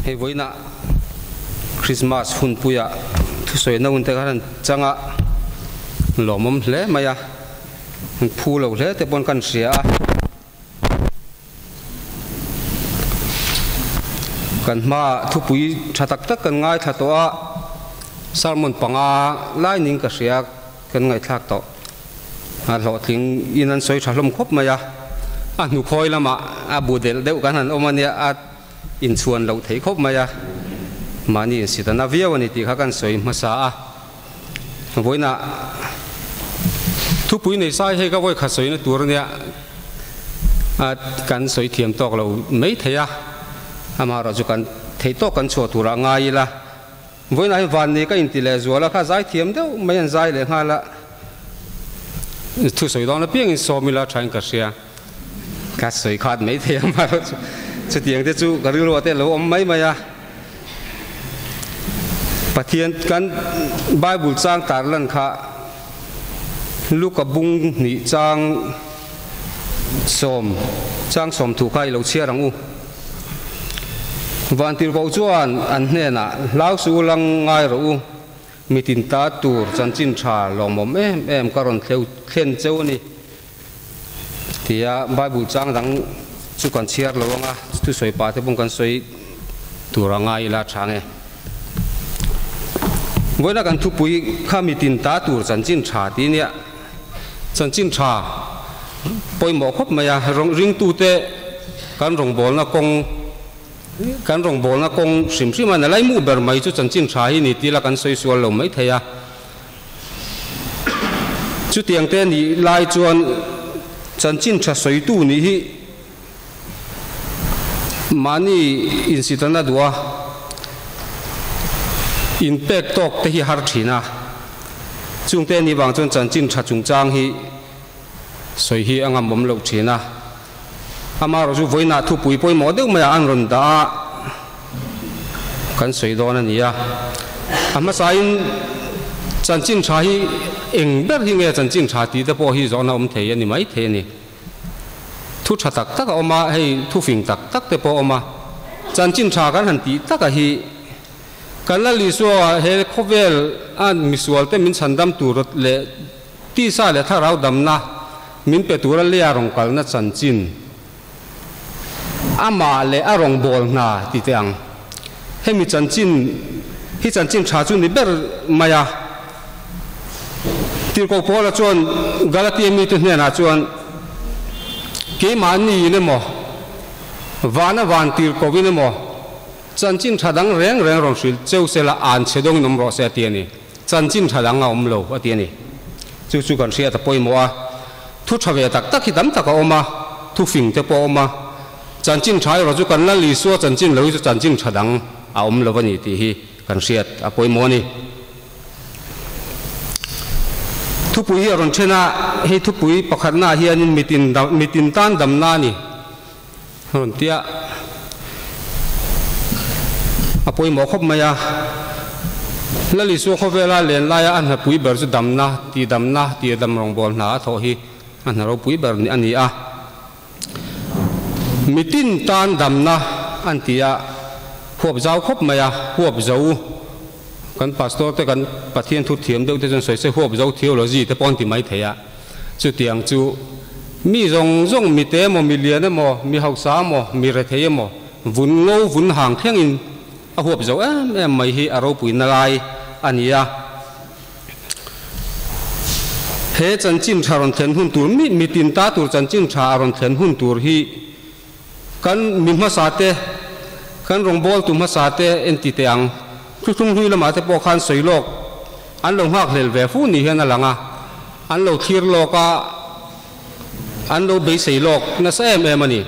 Hei vawiinah Christmas hunpuia thusawi na hun te kha han chang a, lawmawm hle mai a, phu lo hle te pawn kan hria a. Kan hmaah thupui tha tak tak kan ngaithla tawh a, sermon panga lai ning ka hria kan ngaihthlak tawh. A hlawhtling in an sawi tha hlawm khawp mai a, a hnukhawi lamah a bu delh deuh kan han awm a nia, a inchhuan loh theih khawp mai a, mahni insit a na viau a ni tih kha kan sawi hmasa a. Vawiinah thupui nei sai hei ka vawi khat sawina tur ania kan sawi thiam tawk lo mai thei a, amaherawh chu kan theih tawk kan chhuah turah ngai ila. Vawiinah hian Vanni ka inti leh zual a, kha zai thiam deuh mai an zai leh nghal a, thusawi dawn apiangin sawm ila thain ka hria. Ka sawi khat mai thei a, amaherawh chu chutiang te chu ka rilruah te a lo awm mai mai a. Pathian kan Bible chang tar lan kha Luka bung hnih chang sawm chang sawm thu kha i lo chhiar ang u. Vantirhkoh chuan an hnenah, Hlau su u lang ngai rawh u, mitin ta tur chanchin tha lawmawm em em ka rawn thleu thlen cheu a ni. Tia Bible chang dang chu kan chhiar lo anga thusawi pah te pawh kan sawi tur a ngai ila tha nge. Vawiina kan thupui kha mitin ta tur chanchin tha tih nia chanchin tha pawimawh khawp mai a, ringtute kan rawngbawlna kawng kan rawngbawlna kawng hrim hrim a nalaimu ber mai chu chanchin tha hi ni tila kan sawi sual lo mai thei a. Chutiang te nih lai chuan chanchin tha sawitu nih hi mahni insitana duh a, inpek tawk te hi har thin a. Chungte nih vang chuan chanchin tha chungchang hi sawi hi a ngamawm loh thin a. Amaherawh chu vawiinah thupui pawimawh deuh maiah an rawn dah a, kan sawi dawn a ni a. A hmasain chanchin tha hi eng ber hi nge chanchin tha tih te pawh hi zawhna awm thei a ni mai thei a ni. Thu tha tak tak a awm a, hei thu fing tak tak te pawh a awm a. Chanchin tha kan han tih taka hi kan Lal Isua he khawvel a misual te min chhandam tur leh Tisa leh thlarau damna min pe tura lea rawn kalna chanchin, amah leh a rawngbâwl hna ti teh ang. Hemi chanchin hi chanchin ṭha chu ni ber mai a. Tirhkoh Paula chuan Galatia mite hnenah chuan, Keimahniin emaw, vana van tirhkohin emaw, chanchin ṭha dang reng reng rawn hrilh cheu sela an chhe dawngin awm rawh se a ti a ni. Chanchin tha dang a awm lo a ti a ni. Chu chu kan hriat a pawimawh a. Thu tha ve tak tak hi tam tak a awm a, thu fing te pawh a awm a. Chanchin tha erawh chu kan Lal Isua chanchin lo hi chu chanchin tha dang a awm lo a ni tih hi kan hriat a pawimawh a ni. Thupui hi a rawn then a, hei thupui pakhatnaah hianin mitin mitin tan damna a ni. Rawn tia a pawimawh khawp mai a. Lal Isua khawvela len laia a hnapui ber chu damna, tihdamna, tihdam rawngbâwl hna a thawh hi a hna ropui ber a ni a. Mitin tan damna an ti a, huap zau khawp mai a, huap zo kan pastor te kan Pathian thu thiam deuh te chuan sawi se huap zo theology te pawh an ti mai thei a. Chutiang chu mi zawng zawng, mi te emaw, mi lian emaw, mi hausa emaw, mi rethei emaw, vun ngo vun hang thlengin a huap zo em em mai hi a ropuina lai a ni a. He chanchin tha rawn thlen hun tur, mi mi tin ta tur chanchin tha a rawn thlen hun tur hi kan mi hmasa te, kan rawngbawltu hmasa te en ti teh ang. Thuthlung hlui lamah te pawh khan sawi lawk an lo nghak hlel ve fu ni hian a lang a, an lo thlir lawk a, an lo beisei lawk nasa em em a ni.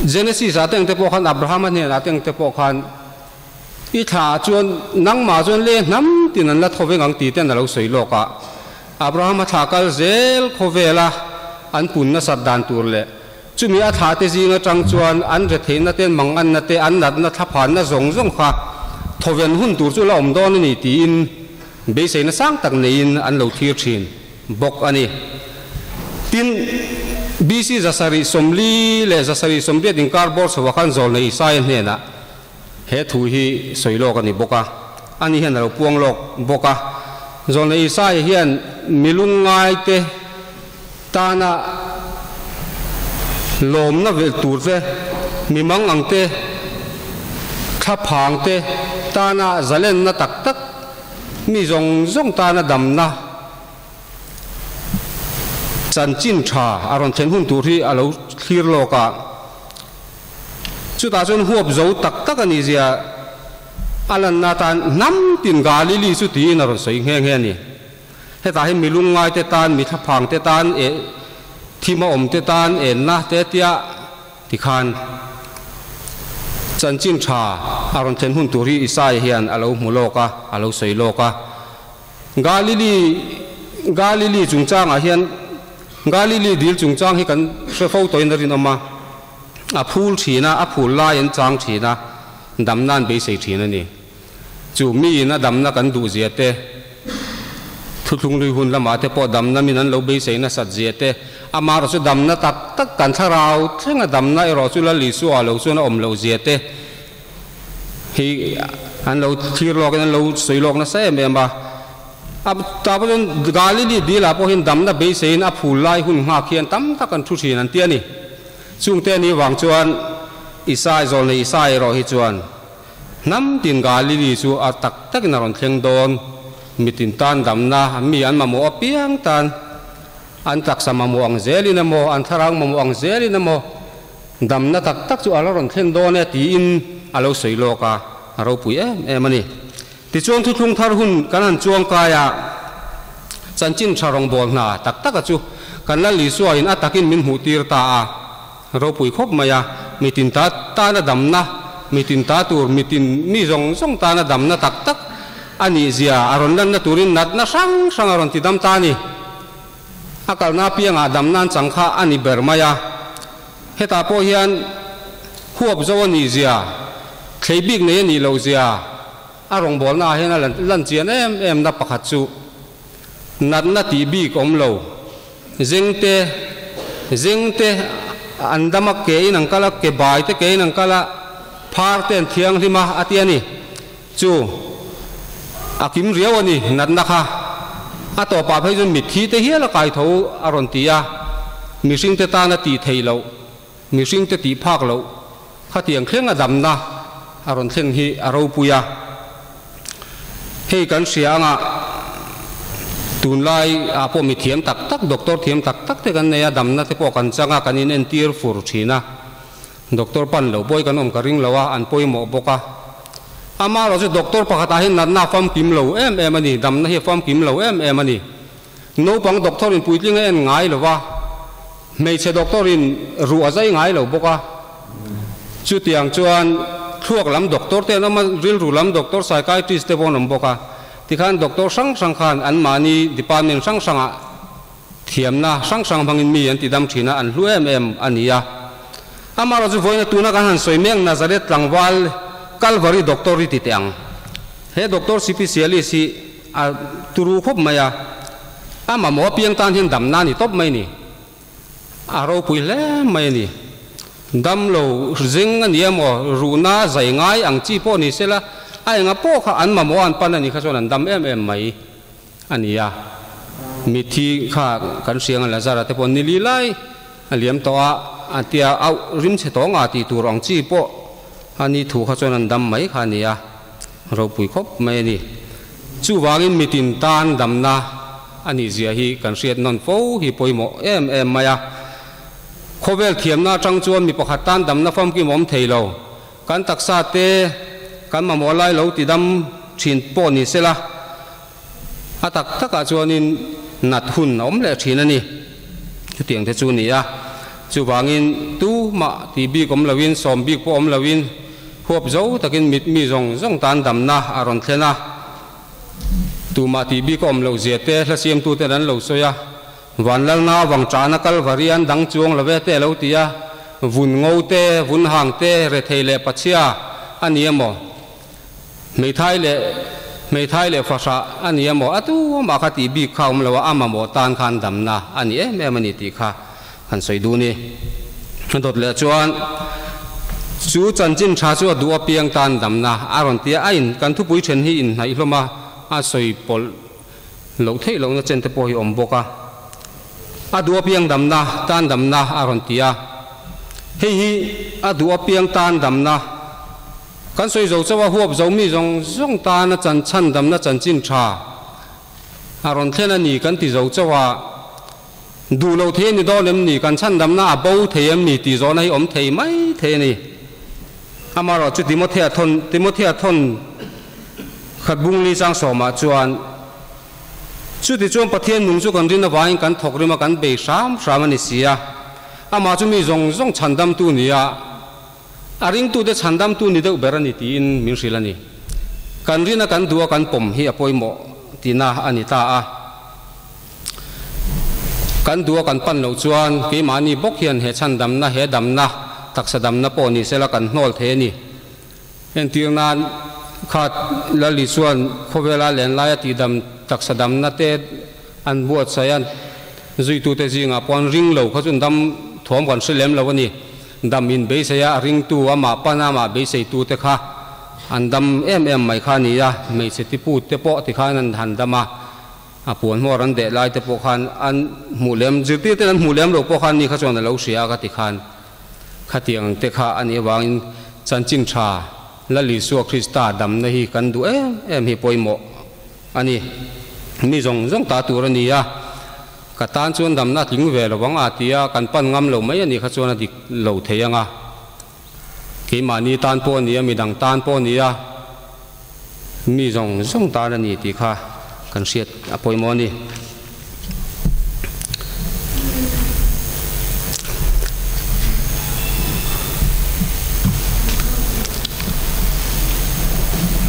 Genesis ah te ang te pawh khan Abraham a hnenah te ang te pawh khan i thla ah chuan nangmah chuan le hnam tin an la tho veng ang tih ten a lo sawi lawk a, Abraham a thla kal zel khawvel a an pun nasat dan tur leh Chumi a thlahte zing atang chuan an retheihna te, manganna te, an natna thlaphanna zawng zawng kha thawven hun tur chu la awm dawn a ni tiin beiseina sang tak neiin an lo thlir thin bawk a ni. Tin, BC 740 leh 780 inkar bawr chhoah khan Zawlnei Isaia hnenah he thu hi sawi lawk a ni bawk a, ani hian a lo puang lawk bawk a. Zawlnei Isaia hian mi lungngaite tana lawmna velh tur te, mi mangang te, thlaphang te tana zalenna tak tak, mi zawng zawng tana damna, Chanchin tha a rawn thlen hun tur hi a lo thlir lawk a, chutah chuan huap zo tak tak a nih zia a lanna atan hnam tin Galili chu tiin a rawn sawi nghe nghe a ni. Hetah hi mi lungngaite tan, mi thlaphangte tan, eh thim a awmte tan enna te tia tikhan chanchin tha a rawn thlen hun tur hi Isaia hian a lo hmu lawk a, a lo sawi lawk a. Galili, Galili chungchangah hian Galili dil chungchang hi kan hre fo tawhin a rinawm a, a phul thin a, a phul lai an chang thin a, damna an beisei thin a ni. Chu miin a damna kan duh zia te, thuthlung lui hun lamah te pawh damna min an lo beisei nasat zia te, amaherawh chu damna tak tak kan thlarau thlenga damna erawh chu Lal Isua lo chuan a awm loh zia te, Hi an lo thlir lawkin an lo sawi lawk nasa em em a. A tah pawh chuan Galili dil ah pawh hian damna beiseiin a phul lai hun nghak hian tam tak an thu thin an ti a ni. Chungte a nih vang chuan Isai zawl nei Isai erawh hi chuan hnam tin Galili chu a tak takin a rawn thleng dawn. Mitin tan damna mi an mamawh apiang tan an taksa mamawh ang zelin emaw an thlarau mamawh ang zelin emaw Damna tak tak chu a la rawn thlen dawn e tiin a lo sawi lawk a, a ropui em em a ni. Tichuan thuthlung thar hun kan han chuang kai a, chanchin tha rawngbâwl hna tak taka chu kan Lal Isuain a takin min hmuhtir ta a, ropui khawp mai a, mitin ta tana damna, mitin ta tur, mitin mi zawng zawng tana damna tak tak a nihzia a rawn lanna turin natna hrang hrang a rawn ti dam ta a ni. A kalna apiangah damna an chang kha a ni ber mai a. Hetah pawh hian huap zo a nih zia, thlei bik nei a nih loh zia a rawngbawlna ah hian a lan chian em em na pakhat chu natna tih bik awm lo. Zengte, zengte an dam a, ke in an kal a, ke bai te ke in an kal a, phar te an thianghlim a, a ti a ni. Chu a kim riau a ni, natna kha. A tawpah phei chuan mitthi te hial a kai tho a rawn ti a, mihringte tana tih theih loh, mihringte tih phak loh khatiang thleng a damna a rawn thlen hi a ropui a. Hei kan hria anga tunlai ah pawh mi thiam tak tak, doctor thiam tak tak te kan nei a, damna te pawh kan chang a, kan inentir fur thin a. Doctor pan lo pawi kan awm ka ring lo a, an pawimawh bawk a. Amaherawh chu doctor pakhatah hian natna a famkim lo em em a ni, damna hi a famkim lo em em a ni. Naupang doctor in puitling a en ngai lo va, hmeichhe doctor in ruh a zai ngai lo bawk a. Chutiang chuan thluak lam doctor te an awm a, rilru lam doctor, psychiatrist te pawh an awm bawk a. Tikhan doctor hrang hrang khan anmahni department hrang hrangah Thiamna hrang hrang hmangin mi an tidam thin a, an hlu em em a ni a. Amaherawh chu vawiina tuna kan han sawi mek Nazareth tlangval Calvary Doctor hi ti teh ang. He Doctor Sipisialist hi a turu khawp mai a, a mamawh apiang tan hian damna a ni tawp mai a ni. A ropui hle mai a ni. Dam lo zing a ni emaw, ruhna zai ngai ang chi pawh ni sela, a enga pawh kha an mamawh an pan a nih kha chuan an dam em em mai. A ni a, mitthi kha kan hriang a Lazara te pawh nili lai a liam tawh a, a tia auh rim chhe tawng a tih tur ang chi pawh a ni thu kha chuan an dam mai kha a ni a, ropui khawp mai a ni. Chuvangin mitin tan damna a nih zia hi kan hriat nawn fo hi pawimawh em em mai a. Khawvel thiamna atang chuan mi pakhat tan damna famkim awm thei lo. Kan taksa te kan mamawh lai lo tidam thin pawh ni sela, A tak takah chuanin nat hun a awm leh thin a ni. Chutiang te chu a ni a. Chuvangin tumah tih bik awm loin, sawm bik pawh awm loin huap zo takin mit mi zawng zawng tan damna a rawn thlen a. Tumah tih bik a awm loh zia te hla siamtuten an lo sawi a. Vanlalna avang chahna Kalvari an dang chuang lo ve te a lo ti a. Vun ngo te, vun hang te, rethei leh pachhia a ni emaw? Hmeithai leh hmeithai leh fahrah a ni emaw a tu amah kha tih bik kha a awm lo a, a mamawh tan khan damna a ni em em a ni tih kha han sawi duh ni. A dawt leh chuan chu chanchin tha chu a duh apiang tan damna a rawn ti a, a in kan thupui then hi inhnaih hlawm a, a sawi pawlh loh theih lohna chen te pawh hi awm bawk a. A duh apiang damna tan damna a rawn ti a, hei hi a duh apiang tan damna kan sawi zo chauh a, huap zo mi zawng zawng tana chan chhan damna chanchin tha a rawn thlen a ni kan ti zo chauh a. Duh lo thei a ni dawn em ni? Kan chhandamna a bo thei em ni tih zawhna hi awm thei mai thei a ni. Amaherawh chu Timothea thawn Timothea thawn khat bungli chang sawmah chuan, Chutichuan Pathian nung chu kan rin avangin kan thawk rim a, kan bei hram hram a ni si a. Amah chu mi zawng zawng chhandamtu ni a, a ringtute chhandamtu ni deuh ber a ni tiin min hrilh a ni. Kan rin a kan duh a kan pawm hi a pawimawh tihna a ni ta a. Kan duh a kan pan loh chuan keimahni bawk hian he chhandamna, he damna, taksa damna pawh ni sela kan hnawl thei a ni. Entir nan kha Lali chuan khawvela lenlaia tihdam taksa damna te an buatsaih a, zuitute zingah pawh an ring lo kha chu dam thuam kan hre lem lo a ni. Dam in beisei a, a ringtu amah pan a, amah beiseitute kha an dam em em mai kha a ni a, hmeichhe tiput te pawh tikhan an han dam a. A puan hmawr an deh lai te pawh khan an hmuh lem, zirtir ten an hmuh lem lo pawh khan ni kha chuan a lo hria a ka ti khan khatiang te kha a nih avangin chanchin tha Lal Isua Krista damna hi kan duh em em hi pawimawh a ni. Mi zawng zawng ta tur a ni a, ka tan chuan damna a tling ve lo ang a ti a, kan pan ngam lo mai a nih kha chuan a dik lo thei ang a. Keimahni tan pawh a ni a, midang tan pawh a ni a, mi zawng zawng tan a ni tih kha kan hriat a pawimawh a ni.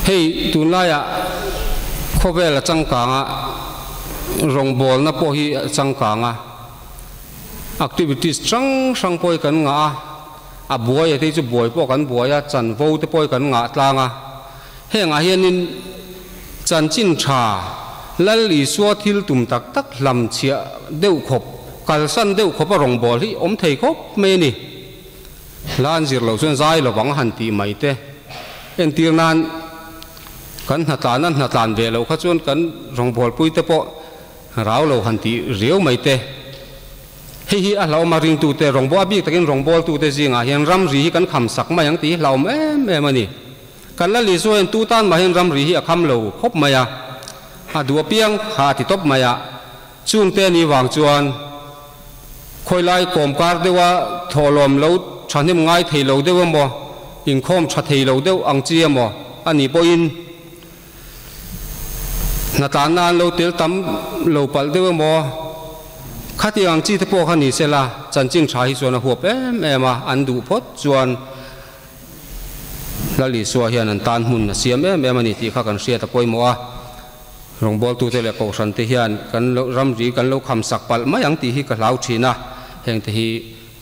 Hei tunlaiah khawvel a changkang a, rawngbawlna pawh hi a changkang a, activities hrang hrang pawh hi kan ngah a, A buai a tei chu buai pawh kan buai a, chanvo te pawh hi kan ngah tlang a. Hengah hianin chanchin tha Lal Isua thil tum tak tak hlam chhiah deuh khawp, kalsan deuh khawp a rawngbâwl hi awm thei khawp mai a ni. Hla an zir loh chuan zai lovang han tih mai te. Entir nan kan hnatlan a hnatlan ve loh kha chuan kan rawngbâwlpui te pawh rau lo han tih riau mai te. Hei hi a hlauhawm a, ringtute rawngbâwl, a bik takin rawngbâwltute zingah hian ramri hi kan kham sak mai ang tih hi hlauhawm em em a ni. Kan la Lisua hian tu tan mah hian ramri hi a kham lo khawp mai a, a duh apiang kha a ti tawp mai a. Chungte a nih vang chuan khawilai kawmkar deuha thawhlawm lo thahnem ngai thei lo deuh emaw, inkhawm tha thei lo deuh ang chi emaw a nih pawhin Hnatlanna an lo tel tam lo palh deuh emaw? Khatiang ang chi te pawh kha ni sela, chanchin tha hi chuan a huap em em a, an duh phawt chuan Lal Isua hian an tan hmun a siam em em a ni tih kha kan hriat a pawimawh a. Rawngbawltute leh kohhran te hian kan lo ramri kan lo kham sak palh mai ang tih hi ka hlau thin a, heng te hi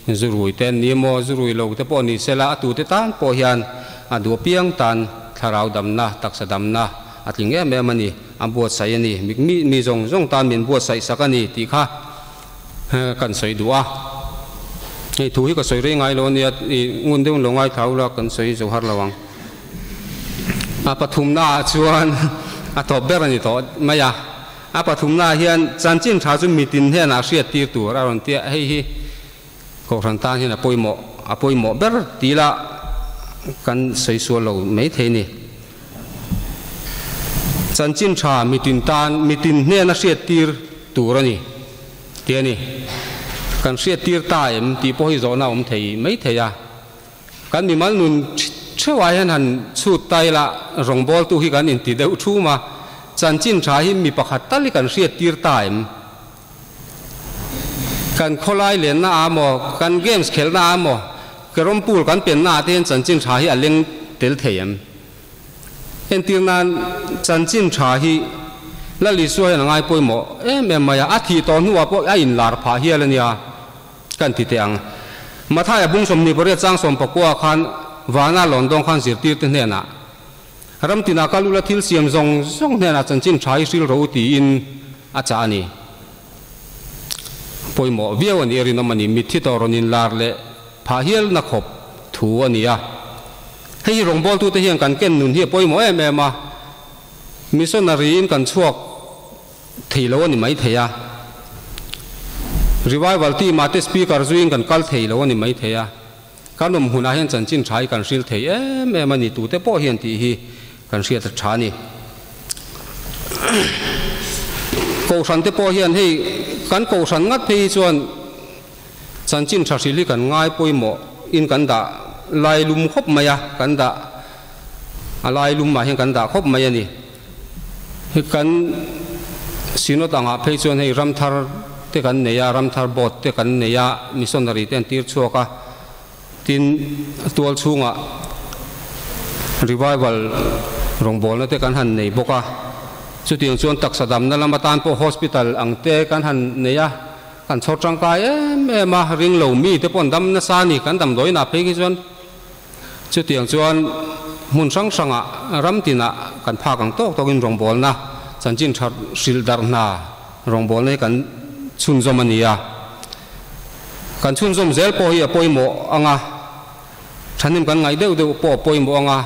Zurui te an ni emaw, zurui lo te pawh ni sela, a tute tan pawh hian a duh apiang tan thlarau damna, taksa damna a tling em em a ni, a buatsaih a ni, mi mi zawng zawng tan min buatsaih sak a ni tih kha kan sawi duh a. Hei thu hi ka sawi rei ngai lo a nia, i ngun deuhin lo ngaithla ula kan sawi zo har lo ang. A pathumna ah chuan a tawp ber a ni tawh mai a. A pathumnaah hian chanchin tha chu mitin hnenah hriat tir tur a rawn ti a, hei hi Kohhran tan hian a pawimawh a pawimawh ber ti ila kan sawi sual lo mai thei a ni. Chanchin tha mitin tan mitin hnena hriat tir tur a ni ti a ni. Kan hriat tir ta em tih pawh hi zawhna a awm thei mai thei a. Kan mimal nun theuhah hian han chhut ta ila rawngbawltu hi kan inti deuh thum a, chanchin tha hi mi pakhat tal hi kan hriat tir ta em? Kan khawlai lenna ah maw, kan games khelhna ah maw, carrom pool kan penna ah te hian chanchin tha hi a leng tel thei em? Entir nan chanchin tha hi Lal Isua hian a ngai pawimawh em em mai a, a thih tawh hnuah pawh a inlar phah hial a nia. Kan ti teh ang. Mathaia bung 28 chang 19 khan Vana Lawndawng khan zirtirte hnenah, Ramtina kal ula thil siam zawng zawng hnenah chanchin tha hi hril rawh u tiin a chah a ni. pawimawh viau a nih a rinawm a ni. Mitthi tawh rawn inlar leh phah hialna khawp thu a ni a. Hei hi rawngbawltute hian kan ken nun hi a pawimawh em em a, missionary in kan chhuak thei lo a ni mai thei a, revival team ah te speaker zuiin kan kal thei lo a ni mai thei a, kan awm hunah hian chanchin tha hi kan hril thei em em a ni tute pawh hian tih hi kan hriat a tha a ni. Kohhran te pawh hian hei kan kohhran ngat phei hi chuan Chanchin tha hril hi kan ngai pawimawh in kan dah lai lum khawp mai a, kan dah a lai lum ah hian kan dah khawp mai a ni. Hei kan Synod angah phei chuan hei ramthar te kan nei a, ramthar board te kan nei a, missionary te an tir chhuak a, tin tual chhungah revival rawngbawlna te kan han nei bawk a, chutiang chuan taksa damna lam atan pawh hospital ang te kan han nei a. Kan chhawr tangkai em em a, ring lo mi te pawh an dam nasa a ni, kan damdawiin ah phei khi chuan chutiang chuan hmun hrang hrangah ram tinah kan phak ang tawk tawkin rawngbawlna chanchin tha hrilh darh hna rawngbawlna hi kan chhunzawm a ni a, kan chhunzawm zel pawh hi a pawimawh ang a, thahnem kan ngaih deuh deuh pawh a pawimawh ang a.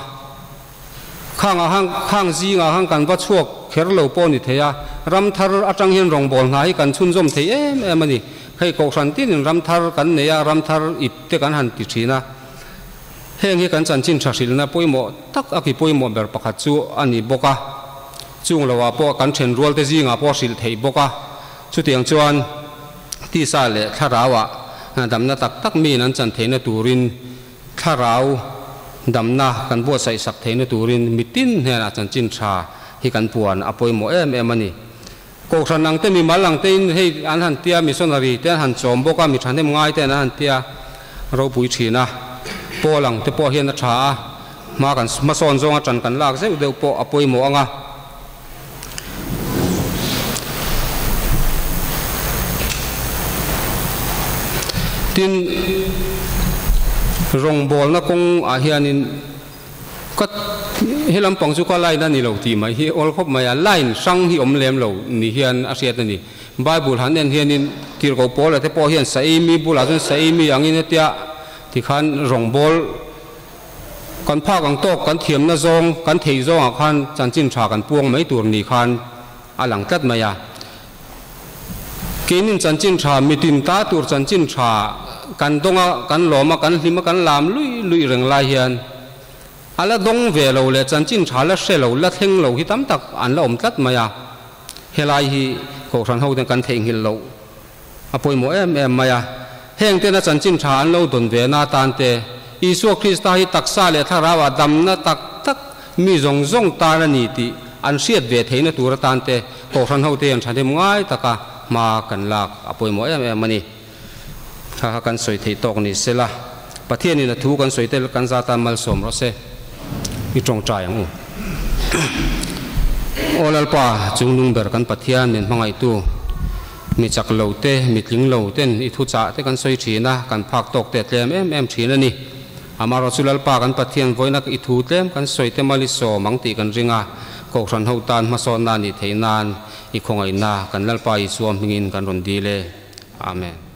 Khangah han, khang zingah han kan va chhuak kher lo pawh a ni thei a, ram thar atang hian rawngbâwl hna hi kan chhunzawm thei em em a ni. Hei kohhran tinin ram thar kan nei a, ram thar ip te kan han ti thin a. Heng hi kan chanchin tha hrilhna pawimawh tak a ki pawimawh ber pakhat chu a ni bawk a. Chung loah pawh kan thenrual te zingah pawh hrilh theih bawk a. Chutiang chuan tisa leh thlarauah damna tak tak miin an chan theihna turin, Thlarau damna kan buatsaih sak theihna turin mitin hnenah chanchin tha hi kan puan a pawimawh em em a ni. Kohhran ang te, mimal ang tein hei an han tia, missionary te an han chawm bawk a, mi thahnem ngai te an han tia ropui thin a. Paul ang te pawh hian a tha a, hma kan hmasawn zawnga tan kan lak zeuh deuh pawh a pawimawh ang a. Tin, rawngbawlna kawng ah hianin ka he lampang chu ka line a ni lo tih mai hi awl khawp mai a, line hrang hi awm lem lo ni hian a hriat a ni. Bible han en hianin tirhkoh Paula te pawh hian Saimi bulah chuan Saimi angin hetia tikhan rawngbâwl Kan phak ang tawk, kan thiamna zawng, kan theih zawngah khan chanchin tha kan puang mai tur ni khan a lang tlat mai a. Keinin chanchin tha, mitin ta tur chanchin tha kan dawng a, kan lawm a, kan hlim a, kan lam luih luih reng lai hian a la dawng ve lo leh chanchin tha la hre lo, la thleng lo hi tam tak an la awm tlat mai a. Helai hi Kohhran hoten kan theihnghilh loh A pawimawh em em mai a, heng tena chanchin tha an lo dawn ve na atan te, Isua Krista hi taksa leh thlarauah damna tak tak mi zawng zawng tan a ni tih an hriat ve theihna tur atan te Kohhran hote hian thahnem ngai taka hma kan lak a pawimawh em em a ni. Kha kha kan sawi theih tawk ni sela, Pathianin a thu kan sawi tel kan za tan malsawm rawh se, i tawngtai ang u. Aw Lalpa, chungnung ber kan Pathian min hmangaihtu, Mi chak lo te, mi tling lo ten i thuchah te kan sawi thin a, kan phak tawk te a tlem em em thin a ni. Amaherawh chu Lalpa kan Pathian vawinak i thu tlem kan sawi te mal i sawm ang tih kan ring a, Kohhran ho tan hmasawnna a nih theih nan i khawngaihna kan Lalpa Isua hmingin kan rawn dil e. Amen.